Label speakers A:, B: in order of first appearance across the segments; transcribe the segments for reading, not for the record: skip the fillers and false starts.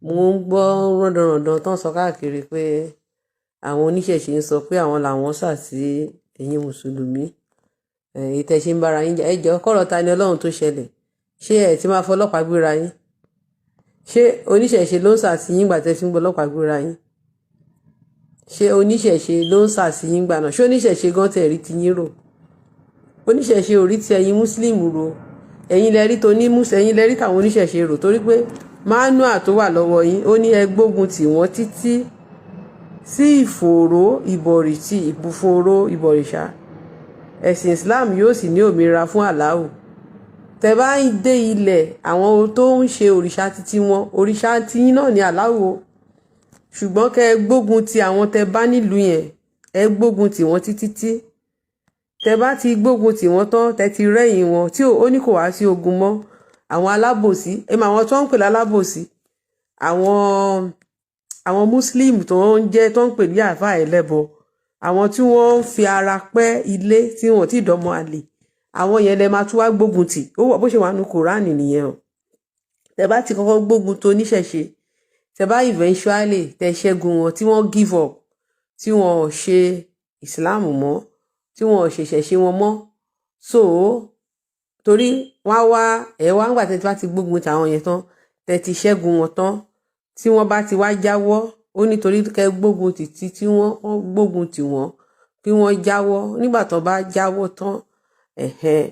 A: Mo ń gbọ́ rándanràndan tán sọ káàkiri pé àwọn oníṣẹ̀ṣe ń sọ pé àwọn làwọn sà sí ẹ̀yin mùsùlùmí, èyí tẹ́ ṣe ń bára yín jà. Ẹ jọ̀ọ́, kọ́rọ̀ Ta ni Ọlọ́run tó ṣẹlẹ̀, ṣé ẹ ti máa fọlọ́pàá gbéra yín? Ṣé oníṣẹ̀ṣe ló ń sà sí yín gbà tẹ́ fi ń gbọ́lọ́pàá gbéra yín? Ṣé oníṣẹ̀ṣe ló ń sà sí yín gbà náà? Ṣé oníṣẹ̀ṣe gan tẹ̀ rí ti yín rò? Oníṣẹ̀ṣe ò rí ti ẹ̀yin muslim rò. Ẹ̀yin lẹ rí toní, ẹ̀yin lẹ rí tàwọn oníṣẹ̀ṣe rò, torí pé manual tó wà lọ́wọ́ yín, ó ní ẹ gbógun tì wọ́n títí sí ìfòòró ìbọ̀rìtì ìbùfòòró ìbọ̀rìṣà, ẹ̀sìn Islam yóò sì ní òmìnira fún Aláhù. Tẹ bá ń dé ilẹ̀ àwọn tó ń ṣe òrìṣà títí wọn, òrìṣà tiyín náà ní Aláhù o, ṣùgbọ́n kẹ́ ẹ gbógun ti àwọn tẹ bá nílùú yẹn, ẹ gbógun tì wọ́n títí tí tẹ bá ti gbógun tì wọ́n tán, tẹ ti rẹ́yìn wọn tí ó ní kò wá sí ogun mọ́. Àwọn alábòsí ẹ mọ àwọn tó ń pè lálábòsí, àwọn muslim tó ń jẹ́ tó ń pè ní àáfàá ẹlẹ́bọ, àwọn tí wọ́n ń fi ara pẹ́ ilé tí wọ́n ti dọ́mọ àlè, àwọn yẹn lẹ máa tún wá gbógun tì. Ó wọ bó ṣe wà nù Kúránì nìyẹn o. Tẹ bá ti kọ́kọ́ gbógun tó oníṣẹ̀ṣe, tẹ bá eventually tẹ ṣẹ́gun wọn, tí wọ́n give up, tí wọ́n ò ṣe Islam mọ́, tí wọ́n ò ṣèṣẹ̀ṣe wọn mọ́, so torí wọ́n á wá ẹ̀ wá ń gbà tẹ́ bá ti gbógun tàwọn yẹn tán, tẹ́ ti ṣẹ́gun wọn tán, tí wọ́n bá ti wá jáwọ́, ó nítorí kẹ́ gbógun tì tí wọ́n gbógun tì wọ́n kí wọ́n jáwọ́. Nígbà tó bá jáwọ́ tán, ẹ̀hẹ́n,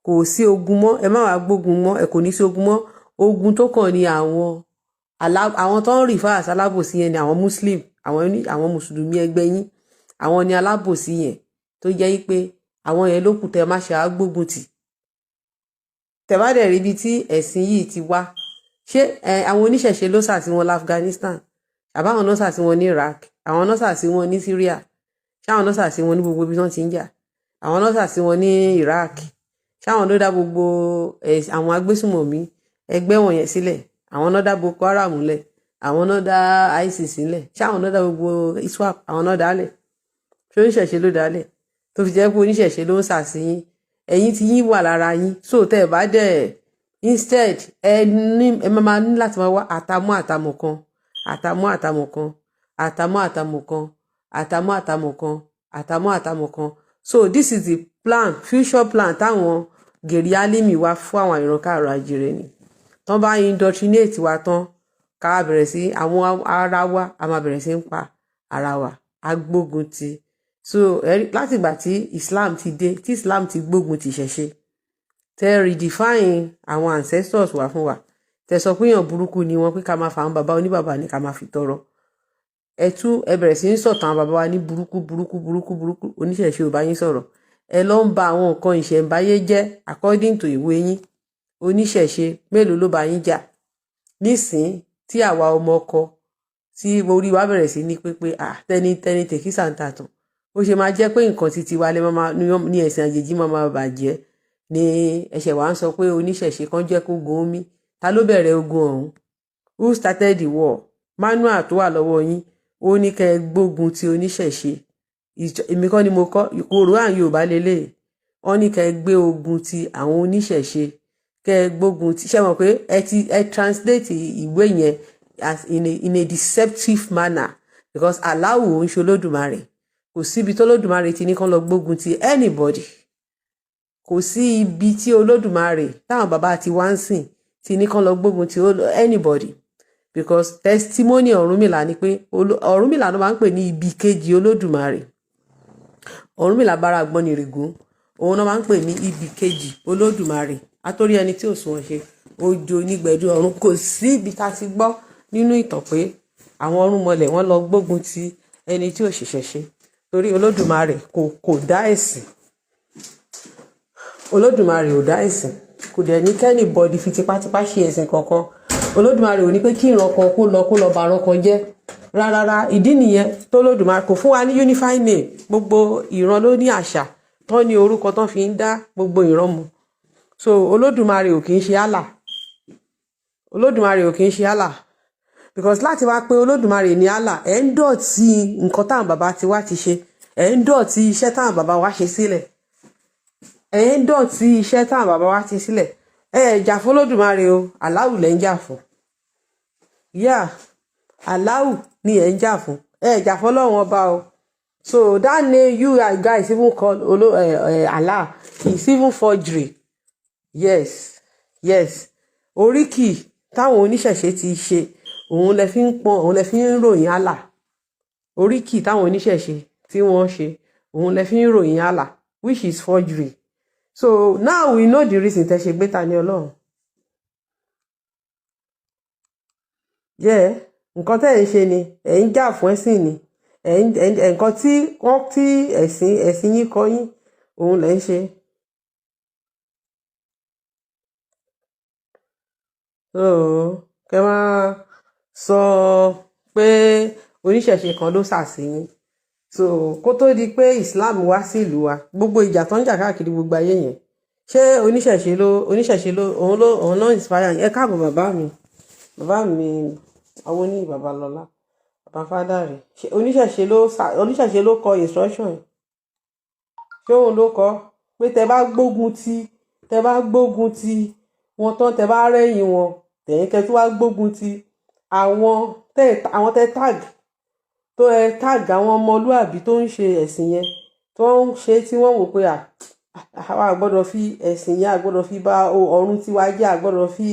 A: kò sí ogun mọ́. Ẹ má wàá gbógun mọ́, ẹ kò ní sí ogun mọ́. Ogun tó kàn ní àwọn tó ń refer as alábòsí yẹn ni àwọn muslim, àwọn mùsùlùmí ẹgbẹ́ yín. Àwọn ni alábòsí yẹn, tó jẹ́ pé àwọn yẹn ló kù tẹ́ má ṣe á gbógun tì. Tẹ́ bá dẹ̀ rí ibi tí ẹ̀sìn yìí ti wá, ṣé àwọn oníṣẹ̀ṣe ló sà sí wọn l'Afghanistan, àbáwọn náà sà sí wọn ní Iraq, àwọn náà sà sí wọn ní Syria? Ṣáwọn náà sà sí wọn ní gbogbo ibi tí wọ́n ti ń jà? Àwọn náà sà sí wọn ní Iraq? Ṣáwọn ló dá gbogbo àwọn agbésùmọ̀mí ẹgbẹ́ wọ̀nyẹn sílẹ̀? Àwọn náà dá Boko Haram lẹ̀? Àwọn náà dá ISIS sílẹ̀? Ṣáwọn náà dá gbogbo ISWAP? Àwọn náà dálẹ̀? Ṣé oníṣẹ̀ṣe ló dálẹ̀ tó fi jẹ́ pé oníṣẹ̀ṣe ló ń sà sí yín? Ẹ̀yin tí yín wà lára yín, so tẹ́ ẹ bá dẹ̀ instead, ẹ ní ẹ máa ní láti máa wá àtàmọ́ àtàmọ̀ kan, àtàmọ́ àtàmọ̀ kan, àtàmọ́ àtàmọ̀ kan, àtàmọ́ àtàmọ̀ kan, àtàmọ́ àtàmọ̀ kan. So this is the plan, future plan táwọn gèrè Álímì wá fún àwọn ìran káàrọ̀ àjèrè ni. Tán bá indoctrinate wa tán, ká bẹ̀rẹ̀ sí àwọn ara wa, a máa bẹ̀rẹ̀ sí ń pa ara wa, agbógun ti. So láti ìgbà tí Islam ti dé, tí Islam ti gbógun ti ṣẹ̀ṣe, tẹ redefine àwọn ancestors wa fún wa, tẹ sọ pé èèyàn burúkú ni wọn, pé ká máa fa àwọn bàbá oníbàbà ní ká máa fi tọrọ, ẹ tún ẹ bẹ̀rẹ̀ sí ń sọ̀tàn àwọn bàbá wa ní burúkú burúkú burúkú burúkú. Oníṣẹ̀ṣe ò bá yín sọ̀rọ̀, ẹ lọ ń ba àwọn nǹkan ìṣẹ̀ǹbáyé jẹ́ according to ìwé yín. Oníṣẹ̀ṣe mélòó ló bá yín jà nísìn tí àwa ọmọ ọkọ tí orí wa bẹ̀rẹ̀ sí ní pípé? À tẹni tẹni tèkísà ń tàtàn, ó ṣe máa jẹ́ pé nǹkan títí wa lè máa ní ẹ̀sìn àjèjì máa bàjẹ́ ní ẹ̀ṣẹ̀ wa ń sọ pé oníṣẹ̀ṣe kan jẹ́ kó gun omi. Ta ló bẹ̀rẹ̀ ogun ọ̀hún? Who started the war? Manual tó wà lọ́wọ́ yín, ó ní kẹ́ ẹ gbógun ti oníṣẹ̀ṣe. Èmi kọ́ ni mo kọ́ Quran Yorùbá lélẹ̀. Wọ́n ní kẹ́ ẹ gbé ogun ti àwọn oníṣẹ̀ṣe, kẹ́ ẹ gbógun ti. Ṣé mọ̀ pé ẹ ti ẹ translate ìwé yẹn as in a deceptive manner, because Allahu ń ṣe Olódùmarè. Kò síbi tó Olódùmarè ti ní kán lọ gbógun ti anybody. Kò sí ibi tí Olódùmarè táwọn bàbá ti wá ń sìn ti ní kán lọ gbógun ti anybody, because testimony Ọ̀rúnmìlà ni pé Ọ̀rúnmìlà ló máa ń pè ní ibi kejì Olódùmarè. Ọ̀rúnmìlà bára gbọ́n ní ìrìgún, òun náà máa ń pè ní ibi kejì Olódùmarè. Àtórí ẹni tí ò sún wọn ṣe ojo nígbẹ̀dú ọ̀run. Kò sí ibi tá a ti gbọ́ nínú ìtàn pé àwọn ọ̀rúnmọlẹ̀ wọ́n lọ gbógun ti ẹni tí ò ṣẹ̀ṣẹ̀ ṣe, torí Olódùmarè kò dá ẹ̀sìn. Olódùmarè ò dá ẹ̀sìn, kò dẹ̀ ní kí anybody fi tipátipá ṣe ẹ̀sìn kankan. Olódùmarè ò ní pé kí ìran kan kó lọ bà ìran kan jẹ́ rárá. Ìdí nìyẹn tó Olódùmarè kò fún wa ní unified name. Gbogbo ìran ló ní àṣà tán, ní orúkọ tán fi ń dá gbogbo ìran mu. So Olódùmarè ò kì í ṣe Allah. Olódùmarè ò kì í ṣe Allah, because láti wá pé Olódùmarè ní Allah, ẹ̀ ń dọ̀tí nǹkan táwọn bàbá tiwa ti ṣe, ẹ̀ ń dọ̀tí iṣẹ́ táwọn bàbá wa ṣe sílẹ̀, ẹ̀ ń dọ̀tí iṣẹ́ táwọn bàbá wa ti sílẹ̀. Ẹ ẹ̀ jà fún Olódùmarè o, Aláwù lẹ́ ń jà fún. Yeah, Allahu ni ẹ̀ ń jà fún. Ẹ jà fún Ọlọ́run Ọba o. So that name you guys even call Allah is even forgery. Yes, oríkì táwọn oníṣẹ̀ṣe ti ṣe, òun lẹ fi ń pọn, òun lẹ fi ń ròyìn Allah. Oríkì táwọn oníṣẹ̀ṣe tí wọ́n ṣe, òun lẹ fi ń ròyìn Allah, which is forgery. So now we know the reason tẹ́ ṣe gbé Tani Olohun. Yeah, nǹkan tẹ́ ẹ̀ ń ṣe ni ẹ̀ ń jà fún ẹ̀sìn ni ẹ̀ ń nǹkan tí wọ́n tí ẹ̀sìn yín kọ́ yín, òun lẹ̀ ń ṣe. So kẹ́ máa sọ pé oníṣẹ̀ṣe kan ló ṣàṣeyín. So kó tó di pé Islam wá sí ìlú wa, gbogbo ìjà tó ń jà káàkiri gbogbo ayé yẹn, ṣé oníṣẹ̀ṣe ló òun ló inspire yín? Ẹ káàbọ̀, bàbá mi, bàbá mi Awoniyi Babalọlá, bàbá fádàrí. Ṣé oníṣẹ̀ṣe ló kọ instruction yìí? Ṣé òun ló kọ pé tẹ bá gbógun ti wọn tán, tẹ bá rẹ́yìn wọn, tẹ̀yìn kẹ́ tó wá gbógun ti àwọn tẹ tag, tó ẹ tag àwọn ọmọlúàbí tó ń ṣe ẹ̀sìn yẹn, tó ń ṣe, tí wọ́n wò pé àwa gbọ́dọ̀ fi ẹ̀sìn yẹn, a gbọ́dọ̀ fi bà ọ̀run tiwa jẹ́, a gbọ́dọ̀ fi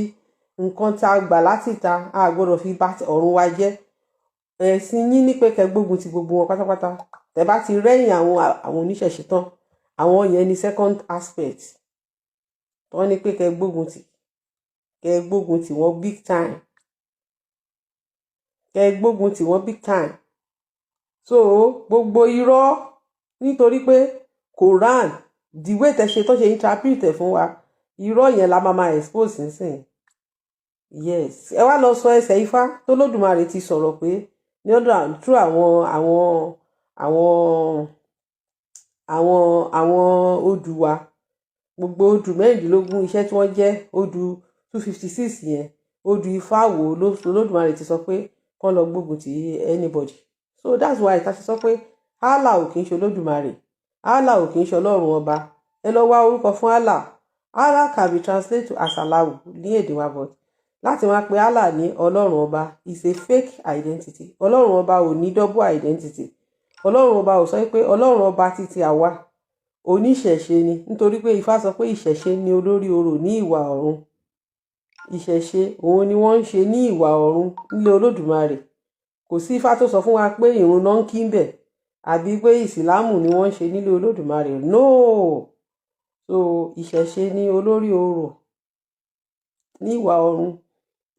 A: nǹkan tá a gbà láti ta, a gbọ́dọ̀ fi bà ọ̀run wa jẹ́. Ẹ̀sìn yín ní pé kẹ́ gbógun ti gbogbo wọn pátápátá. Tẹ́ bá ti rẹ́yìn àwọn oníṣẹ̀ṣe tán, àwọn yẹn ní second aspect wọ́n ní pé kẹ́ gbógun tì wọ́n big time, kẹ́ gbógun tì wọ́n big time. So gbogbo irọ́, nítorí pé Quran, the way tẹ́ ṣe tó ṣe interpret ẹ̀ fún wa, irọ́ yẹn la máa expose nísìnyí. Yes, ẹ wá lọ sọ ẹsẹ̀ Ifá tó lódùmarè ti sọ̀rọ̀ pé ní ọ̀dọ̀ through àwọn odù wa, gbogbo odù 16, iṣẹ́ tí wọ́n jẹ́, odù 256 yẹn, odù Ifá wo lódùmarè ti sọ pé kán lọ gbógun ti anybody? So that's why ta ṣe sọ pé Allah ò kì í ṣe Olódùmarè, Allah ò kì í ṣe Ọlọ́run Ọba. Ẹ lọ wá orúkọ fún Allah. Allah can be translated to as Allahu ní èdè wa, but láti máa pe Allah ní Ọlọ́run Ọba is a fake identity. Ọlọ́run Ọba ò ní double identity. Ọlọ́run Ọba ò sọ pé Ọlọ́run Ọba títí àwa oníṣẹ̀ṣe ni, nítorí pé Ifá sọ pé ìṣẹ̀ṣe ni olórí orò ní ìwà ọ̀run. Ìṣẹ̀ṣe òun ni wọ́n ń ṣe ní ìwà ọ̀run nílé Olódùmarè. Kò sí Ifá tó sọ fún wa pé ìrun náà ń kí ń bẹ̀, àbí pé ìsìlámù ni wọ́n ń ṣe nílé Olódùmarè. No. So ìṣẹ̀ṣe ni olórí orò ní ìwà ọ̀run,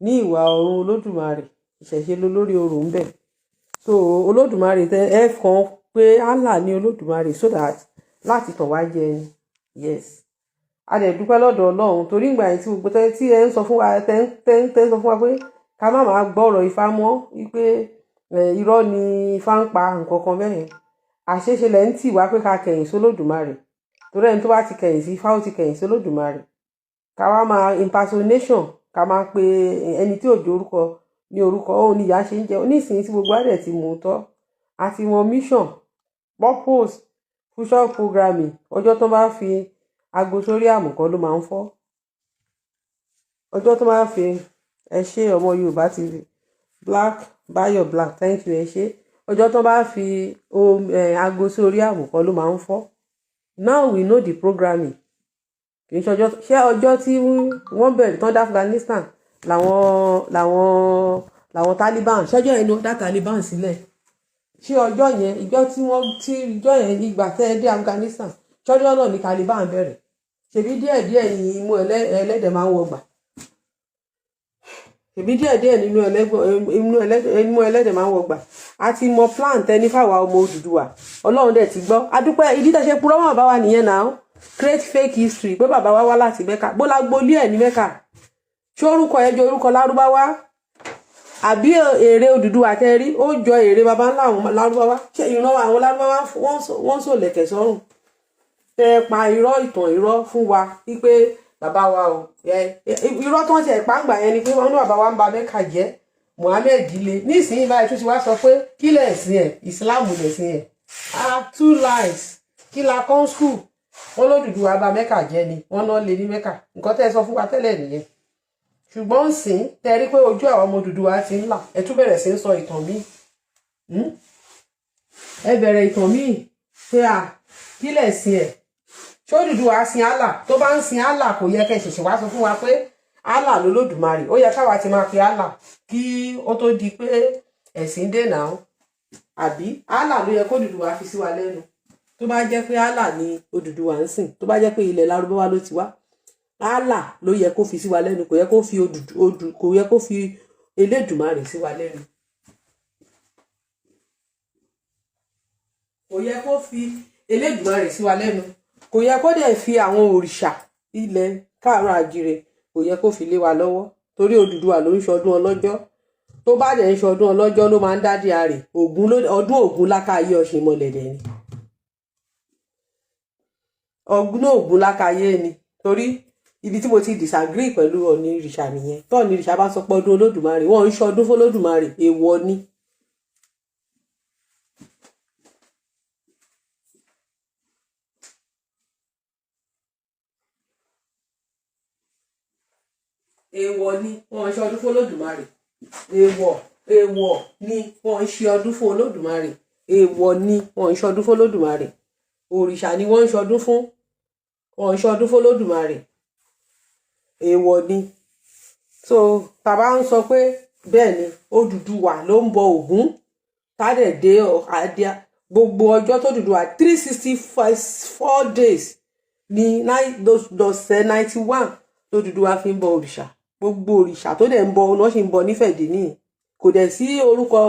A: ní ìwà ọ̀run Olódùmarè. Ìṣẹ̀ṣe lolórí orò ń bẹ̀. So Olódùmarè tẹ ẹ kàn pé Allah ní Olódùmarè so that láti tàn wá jẹ ni. Yes, a dẹ̀ dúpẹ́ lọ́dọ̀ Ọlọ́run, torí ìgbà yẹn tí gbogbo tí ẹ ń sọ fún wa, tẹ́ ń sọ fún wa pé ká má máa gbọ́ ọ̀rọ̀ Ifá mọ́, wípé irọ́ ni Ifá ń pa, nǹkan kan bẹ́ẹ̀ yẹn, àṣeṣe lẹ̀ ń tì wá pé ká kẹ̀yìn sólódùmarè, torí ẹni tó bá ti kẹ̀yìn sí Ifá, ó ti kẹ̀yìn sólódùmarè. Ká wá máa impersonation, ká máa pe ẹni tí ò jẹ́ orúkọ ní orúkọ, òun ni ìyá ṣe ń jẹ nísìnyí tí gbogbo àdẹ̀ ti mú un tọ́ àti wọn mission, purpose, future programming. Ọjọ́ tó bá fi aago sórí àmùkọ́ ló máa ń fọ́. Ọjọ́ tó bá fi ẹ ṣe ọmọ Yorùbá TV Black, Bayo Black, thank you, ẹ ṣé. Ọjọ́ tó bá fi aago sórí àmùkọ́ ló máa ń fọ́. Now we know the programming. Kì í ṣe ọjọ́, ṣé ọjọ́ tí wọ́n bẹ̀rẹ̀ tán dá Afghanistan làwọn Taliban, ṣẹ́jọ́ yẹn ni wọ́n dá Taliban sílẹ̀? Ṣé ọjọ́ yẹn, ìjọ tí wọ́n tí ìjọ yẹn, ìgbà tẹ́ ẹ dé Afghanistan, ṣọ́jọ́ náà ní Taliban bẹ̀rẹ̀? Ṣèbí díẹ̀díẹ̀ ni imú ẹlẹ́dẹ̀ máa ń wọgbà. Ṣèbí díẹ̀díẹ̀ nínú imú ẹlẹ́dẹ̀ máa ń wọgbà. A ti mọ plan tẹni fáwa ọmọ Odùduwà. Ọlọ́run dẹ̀ ti gbọ́, adúpẹ́. Ìdí tẹ́ ṣe purọ́ mọ́ bàbá wa nìyẹn náà, create fake history pé bàbá wa wá láti Mẹ́kà. Bólá gbolí ẹ̀ ní Mẹ́kà? Ṣé orúkọ ẹ̀ jọ orúkọ Lárúbáwá? Àbí èrè Odùduwà tẹ́ rí, ó jọ èrè baba ńlá àwọn Lárúbáwá? Ṣé ìran àwọn Lárúbáwá wọ́n sò lẹ̀kẹ̀ sọ́rùn? Tẹ́ pa irọ́, ìtàn irọ́ fún wa wípé bàbá wa o, irọ́ tó ń ṣe ìpáǹgbà yẹn ni pé wọ́n ní bàbá wa ń ba Mẹ́kà jẹ́, Muhammed le. Nísìnyí báyìí tó ti wá sọ pé kí lẹ̀sìn ẹ̀, Ìsìláàmù lẹ̀sìn ẹ̀. Ah, two lies. Kí la kọ́ school? Wọ́n lódùduwà bà Mẹ́kà jẹ́ ni, wọ́n náà lé ní Mẹ́kà. Nǹkan tẹ́ ẹ sọ fún wa tẹ́lẹ̀ nìyẹn. Ṣùgbọ́n sìn tẹ́ rí pé ojú àwọn ọmọ Odùduwà ti ń là, ẹ tún bẹ̀rẹ̀ sí ń sọ ìtàn míì. Ẹ bẹ̀rẹ̀ ìtàn míì pé à kí lẹ̀ sin ẹ̀? Ṣé Odùduwà sin Allah? Tó bá ń sin Allah, kò yẹ kẹ́ ṣẹ̀ṣẹ̀ wá sọ fún wa pé Allah lolódùmarè. Ó yẹ káwa ti máa pe Allah kí ó tó di pé ẹ̀sìn dè náà, àbí? Allah ló yẹ kó Odùduwà fi sí wa lẹ́nu. Tó bá jẹ́ pé Allah ni Odùduwà ń sìn, tó bá jẹ́ pé ilẹ̀ Lárúbáwá ló ti wá, Allah ló yẹ kó fi sí wa lẹ́nu. Kò yẹ kó fi odù, kò yẹ kó fi Elédùmarè sí wa lẹ́nu. Kò yẹ kó fi Elédùmarè sí wa lẹ́nu. Kò yẹ kó dẹ̀ fi àwọn òrìṣà ilẹ̀ káàárọ̀ àjíire, kò yẹ kó fi lé wa lọ́wọ́, torí Odùduwà ló ń ṣọdún ọlọ́jọ́. Tó bá dẹ̀ ń ṣọdún ọlọ́jọ́ ló máa ń dádì àrè Ògún. Ọdún Ògún lákàáyé ọ̀sìn mọ̀lẹ̀dẹ̀ ni ọdún Ògún lákàáyé ni. Torí ibi tí mo ti disagree pẹ̀lú Ọ̀ọ̀ni ìrìṣà nìyẹn. Tọ́ọ̀ni ìrìṣà bá sọ pé ọdún Olódùmarè, wọ́n ń ṣọdún fọlódùmarè, èèwọ̀ ni. Èèwọ̀ ni, wọ́n ń ṣọdún fọlódùmarè. Èèwọ̀, èèwọ̀ ni, wọ́n ń ṣe ọdún fún Olódùmarè. Èèwọ̀ ni, wọ́n ń ṣọdún fọlódùmarè. Òrìṣà ni wọ́n ń ṣọdún fún, wọ́n ń ṣọdún fọlódùmarè. Èèwọ̀ ni. So tàbá ń sọ pé bẹ́ẹ̀ ni, Odùduwà ló ń bọ Ògún tádẹ̀ dé adé gbogbo ọjọ́ tó Odùduwà, 364 days ní lọ́sẹ̀ 91 l'Odùduwà fi ń bọ òrìṣà. Gbogbo òrìṣà tó dẹ̀ ń bọ náà ṣì ń bọ nífẹ̀ẹ́ dì níyì. Kò dẹ̀ sí orúkọ,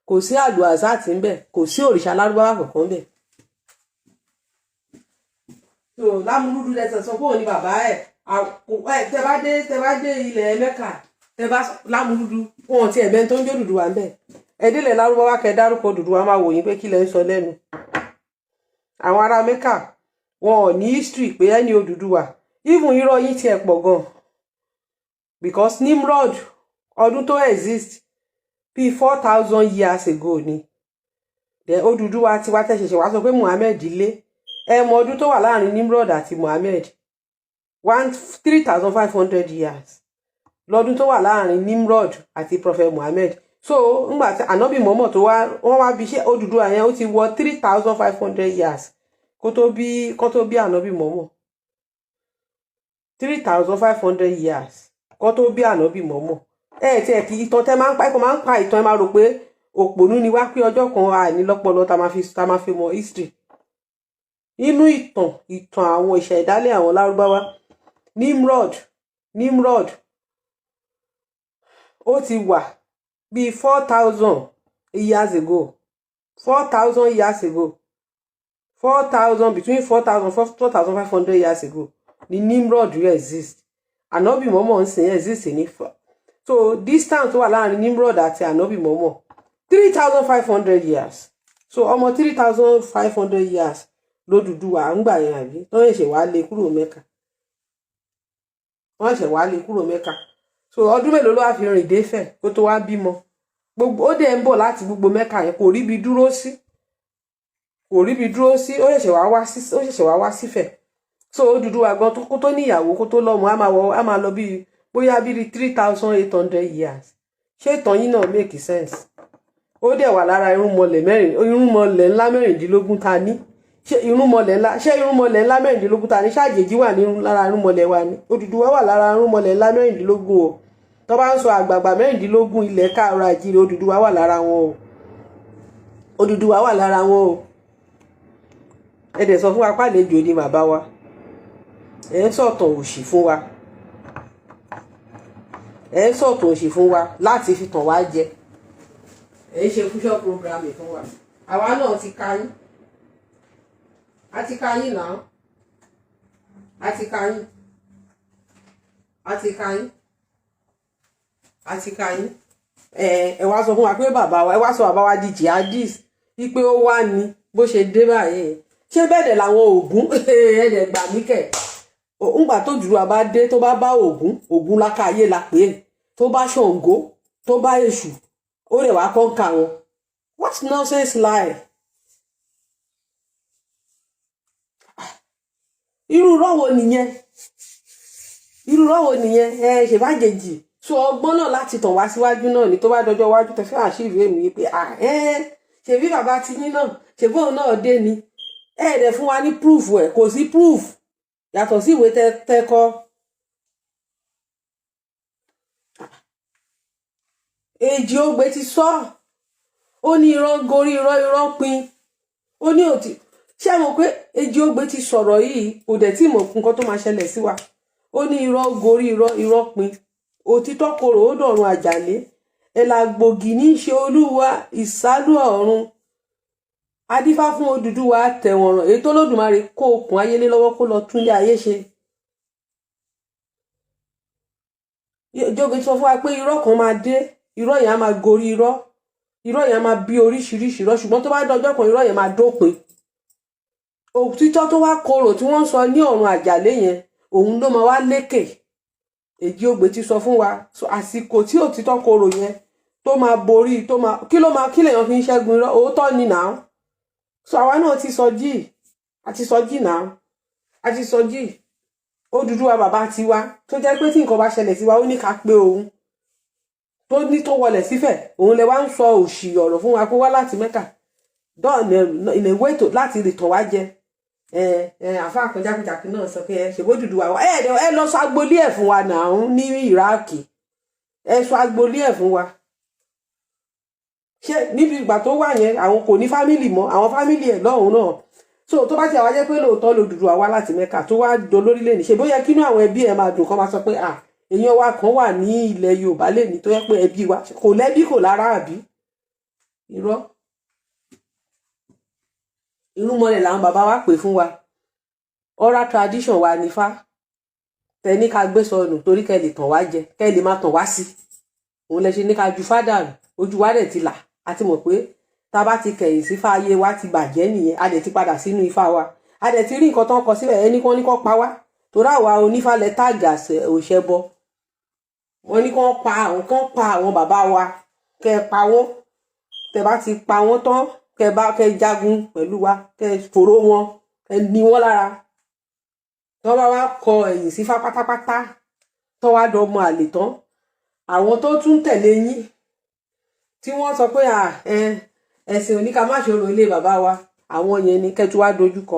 A: kò sí àlùhàzáàtì ńbẹ̀, kò sí òrìṣà lárúbáwá kankan ńbẹ̀. So Lámúrúdú lẹsẹ̀ sọ pé òun ni bàbá ẹ̀. Tẹ bá dé ilẹ̀ Mẹ́kà, tẹ bá Lámúrúdú, wọn ti ẹ̀mẹ́ tó ń jó Odùduwà ńbẹ̀. Ẹ délẹ̀ lárúbáwá, kẹ dárúkọ Odùduwà, máa wò yín pé kí lẹ ń sọ lẹ́nu. Àwọn ará Mẹ́kà, wọn ò ní history pé ẹni Odùduwà. Even irọ́ yín tiẹ̀ pọ̀ gan, because Nimrod, ọdún tó exist bíi 4,000 years ago ni. Then Odùduwà tiwa tẹ́ ṣẹ̀ṣẹ̀ wá sọ pé Muhammed lé, ẹ mọ ọdún tó wà láàrin Nimrod àti Muhammed? One 3,500 years lọ́dún tó wà láàrin Nimrod àti Prophet Muhammed. So ńgbà tí ànábì mọ́mọ́ tó wá, wọ́n wá bí ṣé Odùduwà yẹn, ó ti wọ 3,500 years kó tó bí ànábì mọ́mọ́. 3,500 years kó tó bí ànábì mọ́mọ́. Ẹ tí ẹ kì í ìtàn tẹ máa ń pa, ẹ kò máa ń pa ìtàn. Ẹ máa rò pé òpònú ni wá, pé ọjọ́ kan àní lọ́pọlọ tá máa fi mọ history inú ìtàn, ìtàn àwọn ìṣẹ̀dálẹ̀ àwọn lárúbáwá. Nimrod ó ti wà bíi 4,000 years ago, 4,000 years ago, 4,000, between 4,000, 4,500 years ago ni Nimrod exist. Ànábì mọ́mọ́ ń sìn exist ní. So distance tó wà láàrin Nimrod àti ànábì mọ́mọ́, 3,500 years. So ọmọ 3,500 years lódùduwà ń gbà yẹn, àbí? Tó ṣẹ̀ṣẹ̀ wá lé kúrò Mẹ́kà, wọ́n ṣẹ̀ wá lé kúrò Mẹ́kà. So ọdún mélòó ló wá fi rìn défẹ̀ kó tó wá bímọ? Gbogbo ó dẹ̀ ń bọ̀ láti gbogbo Mẹ́kà yẹn, kò ríbi dúró sí, kò ríbi dúró sí. Ó ṣẹ̀ṣẹ̀ wá wá sífẹ̀. So Odùduwà gan, kó tó níyàwó, kó tó lọ́mọ, á máa lọ bíi bóyá bíi 3,800 years. Ṣé ìtàn yín náà make sense? Ó dẹ̀ wà lára irúnmọlẹ̀ mẹ́rin, irúnmọlẹ̀ ńlá 16 ta ní. Ṣé irúnmọlẹ̀ ńlá 16 ta ní, ṣáàjèjì wà ní lára irúnmọlẹ̀ wa ni? Odùduwà wà lára irúnmọlẹ̀ ńlá 16 o. Tó bá ń sọ àgbààgbà 16 ilẹ̀ káàárọ̀ àjíire, Odùduwà wà lára wọn o. Odùduwà wà lára wọn o. Ẹ dẹ̀ sọ fún wa pàlejò ni bàbá wa. Ẹ ń sọ̀tàn òṣì fún wa, ẹ ń sọ̀tàn òṣì fún wa láti fi tàn wá jẹ. Ẹ ń ṣe future programming fún wa. Àwa náà ti ka yín, a ti ka yín náà, a ti ka yín, a ti ka yín, a ti ka yín. Ẹ wá sọ fún wa pé bàbá wa, ẹ wá sọ bàbá wa di jihadist, wípé ó wá ní bó ṣe dé báyìí. Ṣé bẹ́ẹ̀ dẹ̀ làwọn Ògún? Ẹ̀ẹ́dẹ̀ gbà mí kẹ̀. Ńgbà tó Odùduwà bá dé, tó bá bá Ògún, Ògún lákàáyé la pè é, tó bá Ṣàngó, tó bá Èṣù, ó lè wá conquer wọn. What nonsense lie! Irú rọ́wọ́ nìyẹn? Irú rọ́wọ́ nìyẹn? Ẹ ṣèbájèjì so ọgbọ́n náà láti tàn wá síwájú náà ní tó bá dọjọ́ iwájú tẹ fẹ́ àṣírí èmi wípé ẹ ṣèbí bàbá ti yín náà, ṣèbí òun náà dé ni. Ẹ dẹ̀ fún wa ní proof ẹ̀, kò sí proof yàtọ̀ sí ìwé tẹ́ kọ. Èjì Ogbè ti sọ, ó ní irọ́ gorí irọ́, irọ́ pin. Ó ní òtí ṣé mo pé Èjì Ogbè ti sọ̀rọ̀ yìí, kò dẹ̀ tí mọ̀ nǹkan tó máa ṣẹlẹ̀ sí wa. Ó ní irọ́ gorí irọ́, irọ́ pin, òtítọ́ korò, ó dọ̀run àjàlé. Ẹ̀là gbòógì ní í ṣe olúwa ìsálú ọ̀run, adífá fún Odùduwà tẹ̀wọ̀nràn, èyí tó lódùmarè kó okùn ayé lé lọ́wọ́ kó lọ túnlé ayé ṣe. Jóge sọ fún wa pé irọ́ kan máa dé, irọ́ yẹn á máa gorí irọ́, irọ́ yẹn á máa bí oríṣiríṣi irọ́, ṣùgbọ́n tó bá dọjọ́ kan, irọ́ yẹn máa dópin. Òtítọ́ tó wá korò tí wọ́n ń sọ ní ọ̀run àjàlé yẹn, òun ló máa wá lékè. Èjì Ogbè ti sọ fún wa àsìkò tí òtítọ́ korò yẹn tó máa borí, tó máa kí ló máa kí lèèyàn fi ń ṣẹ́gun irọ́? Òótọ́ ni nà án. So àwa náà ti sọ jí, àti sọ jí nà án, àti sọ jí. Odùduwà bàbá tiwa tó jẹ́ pé tí nǹkan bá ṣẹlẹ̀ sí wa, ó ní ká pé òun tó ní tó wọlẹ̀ sífẹ̀, òun lè wá ń sọ òṣì ọ̀rọ̀ fún wa kó wá láti Mẹ́kà dọ́ọ̀nù in a way to láti lè tàn wá jẹ. Ẹ ẹ àfa kan jákèjádé náà sọ pé ẹ ṣèbó Odùduwà wa, ẹ ẹ lọ sọ agboolé ẹ fún wa náà ní Iraki, ẹ sọ agboolé ẹ fún wa. Ṣé níbi ìgbà tó wà yẹn, àwọn kò ní family mọ́, àwọn family ẹ̀ lọ́hùn náà? So tó bá ti àwa jẹ́ pé lóòótọ́ l'Odùduwà wá láti Mẹ́kà tó wá dolórílẹ̀ ní ṣe, bóyá kínú àwọn ẹbí ẹ̀ máa dùn, kọ́ máa sọ pé à èèyàn wa kan wà ní ilẹ̀ Yorùbá lè ní tó yẹ pé ẹbí wa kò lẹ́bí kò lára, àbí irọ́ irúnmọlẹ̀ làwọn bàbá wa pè fún wa. Oral tradition wa nífá tẹ ní ká gbé sọnù torí kẹ́ lè tàn wá jẹ, kẹ́ lè má tàn wá sí. Òun lẹ ṣe ní ká ju fádà ojú wa dẹ̀ ti là. A ti mọ̀ pé tá a bá ti kẹ̀yìn sí fá, ayé wa ti bàjẹ́ nìyẹn. A dẹ̀ ti padà sínú ifá wa, a dẹ̀ ti rí nǹkan tó ń kọ síbẹ̀. Ẹni kan ní kó pa wá torí àwa onífàlẹ̀ tàgà òṣèbọ. Wọ́n ní kó pa àwọn kó pa àwọn bàbá wa, kẹ́ ẹ pa wọ́n. Tẹ́ bá ti pa wọ́n tán, kẹ́ bá kẹ́ jagun pẹ̀lú wa, kẹ́ fòró wọn, kẹ́ ní wọ́n lára. Tó bá wá kọ ẹ̀yìn sífá pátápátá, tó wá dọmọ àlè tán, àwọn tó tún tẹ̀lé yín tí wọ́n sọ pé ẹ̀sìn òní ká má ṣe orò ilé bàbá wa, àwọn yẹn ni kẹ́tù wá dojúkọ.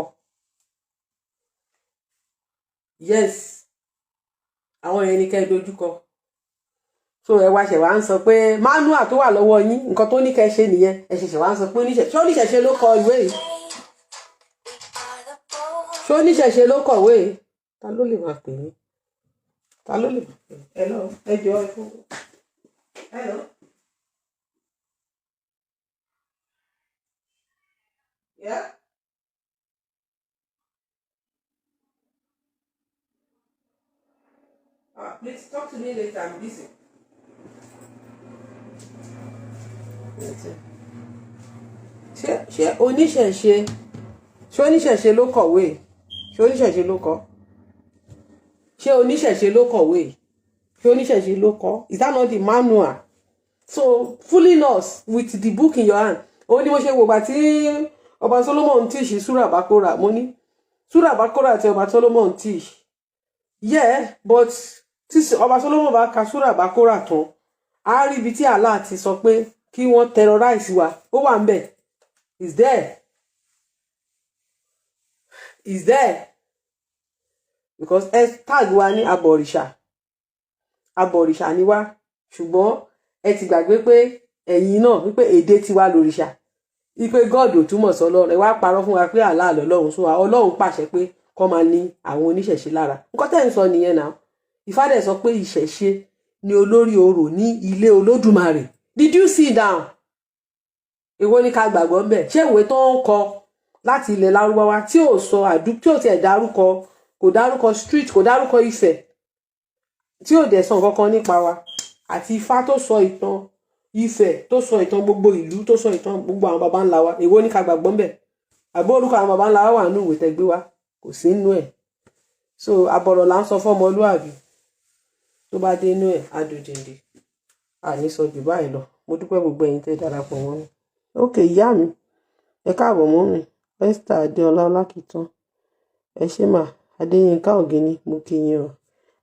A: Yes, àwọn yẹn ni kẹ́ dojúkọ. So ẹ wá ṣẹ̀ wá ń sọ pé manual tó wà lọ́wọ́ yín, nǹkan tó ní kẹ́ ṣe nìyẹn. Ẹ ṣẹ̀ṣẹ̀ wá ń sọ pé oníṣẹ̀ṣe, ṣé oníṣẹ̀ṣe ló kọ ìwé yìí? Ṣé oníṣẹ̀ṣe ló kọ̀wé? Ta ló lè máa pè mí? Ta ló lè máa pè mí? Ẹ lọ, ẹ jọ, ẹ fún. Hello. Yeah. Please talk to me later. I'm busy. Ṣé oníṣẹ̀ṣe, ṣé oníṣẹ̀ṣe ló kọ̀wé? Ṣé oníṣẹ̀ṣe ló kọ? Ṣé oníṣẹ̀ṣe ló kọ̀wé? Ṣé oníṣẹ̀ṣe ló kọ? Is that not the manual? So fooling us with the book in your hand. Ó ní mo ṣe wò gbà tí ọba Solomon teach Surah Bakora. Mo ní Surah Bakora àti ọba Solomon teach, yeah, but tí ọba Solomon bá ka Surah Bakora tán, á rí ibi tí Allah ti sọ pé kí wọ́n terrorize wa. Ó wà ń bẹ̀. Is there, is there, because ẹ tag wa ní abọ̀rìṣà, abọ̀rìṣà ni wá, ṣùgbọ́n ẹ ti gbàgbé pé ẹ̀yin náà wípé èdè tiwa lòrìṣà, wípé God ò túmọ̀ sí ọlọ́run. Ẹ wá parọ́ fún wa pé Allah lọ́lọ́run. Sún wa, ọlọ́run pàṣẹ pé kọ́ máa ní àwọn oníṣẹ̀ṣe lára. Nǹkan tẹ́ ń sọ nìyẹn náà. Ifá dẹ̀ sọ pé ìṣẹ̀ṣe ni olórí orò ní ilé Olódùmarè. Did you see down? Èwo ni ká gbàgbọ́ ń bẹ̀? Ṣé ìwé tó ń kọ láti ilẹ̀ Lárúbáwá tí ò sọ àdú, tí ò tiẹ̀ dárúkọ, kò dárúkọ street, kò dárúkọ Ifẹ̀, tí ò dẹ̀ sọ nǹkan kan nípa wa, àti Ifá tó sọ ìtàn Ifẹ̀, tó sọ ìtàn gbogbo ìlú, tó sọ ìtàn gbogbo àwọn baba ńlá wa, èwo ni ká gbàgbọ́ ń bẹ̀? Àbó orúkọ àwọn baba ńlá wa wà nínú ìwé tẹ́gbé wa? Kò sí nínú ẹ̀. So àbọ̀rọ̀ là ń sọ fọ́mọlúàbí, tó bá dé inú ẹ̀ adòdìndì. Àní sọ jù báyìí lọ. Mo dúpẹ́ gbogbo ẹ̀yin tẹ́ darapọ̀ mọ́ mi. Ok, ìyá mi, ẹ káàbọ̀ mọ́ mi. Esther Adéọlá Ọlákìtàn, ẹ ṣé mà. Adéyínká Ògìní, mo kí yín o.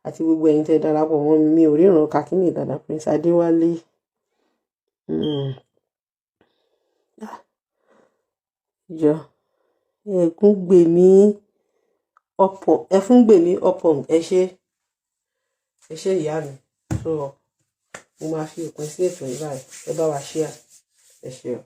A: Àti gbogbo ẹ̀yin tẹ́ darapọ̀ mọ́ mi, mi ò ríran kakínì dada. Prince Adéwálé. Ah, jọ ẹkún gbèmí ọ̀pọ̀, ẹfún gbèmí ọ̀pọ̀. Ẹ ṣé, ẹ ṣé, ìyá mi. So mo máa fi òpin sí ètò yìí báyìí. Ẹ bá wa share. Ẹ ṣé o.